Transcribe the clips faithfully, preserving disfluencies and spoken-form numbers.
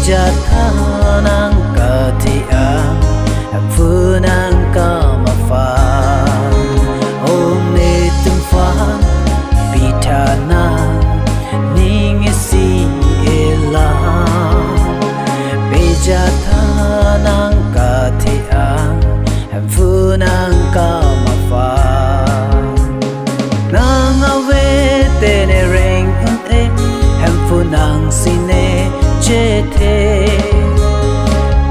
Pejatha nang kathe-ang, Hemphu nangkam aphan. O netum aphan, pitha nang, ning isi-elang. Pejatha nang kathe-ang, Hemphu nangkam aphan. Nang ave te ne reng un-e, Hemphu nang sine chethe.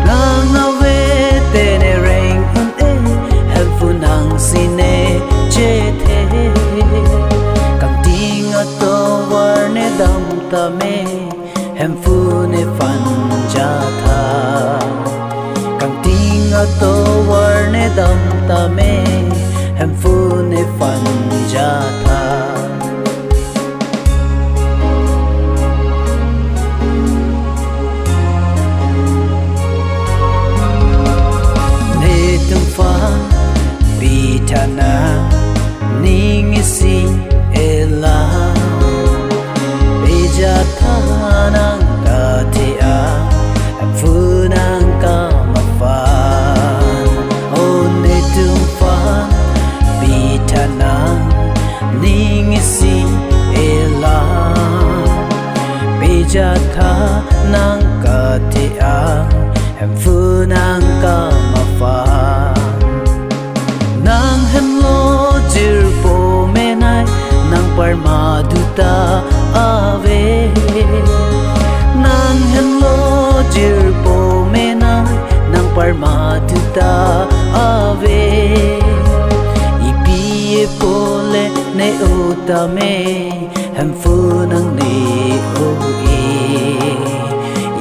Nang ave te ne reng un-e, Hemphu nang sine chethe. Kangting atovar ne dam tame, Hemphu nephan jatha. Kangting atovar ne dam tame, Hemphu nephan jatha. Netum aphan pitha nang, ning isi-elang. Pejatha nang kathe-ang, Hemphu nangkam aphan. O netum aphan, pitha nang, ning isi-elang. Pejatha nang kathe-ang, Hemphu nangkam aphan. Nang hemlo jirpo menei, nang parma duta ave. Nang hemlo jirpo menei, nang parma duta ave. Ipi epo le ne-o tame, Hemphu nangne-o-e.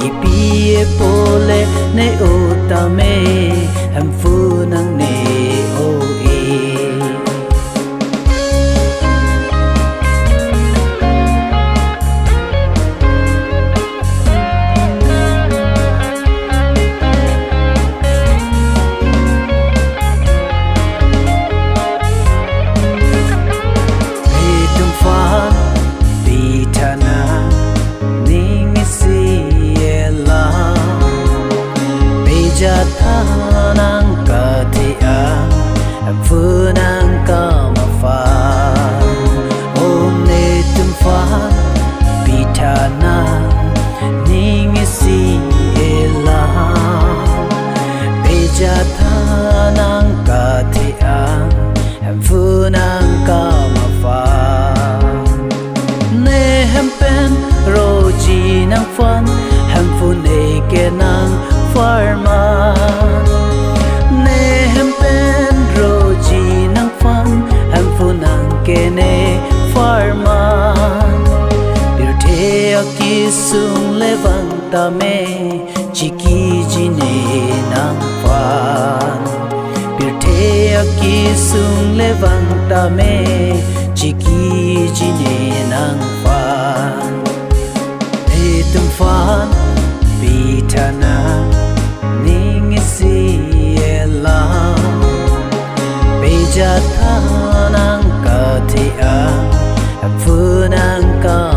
Ipi epo le ne-o tame, Hemphu nangne-o-e. Netum aphan pitha nang, ning isi-elang. Pejatha nang kathe-ang, Hemphu nangkam aphan. O netum aphan pitha nang, ning isi-elang. Pejatha nang kathe-ang, Hemphu nangkam aphan. Ne hem pen roji nangphan, Hemphu ne kenang pharman. Ne hem pen roji nangphan, Hemphu nang kene pharman. Pirthe akesung le vang tame, chikiji ne nangphan. Pirthe akesung le vang tame, chikiji ne nangphan. Netum aphan pitha nang, ning isi-elang. Pejatha nang kathe-ang, Hemphu nangkam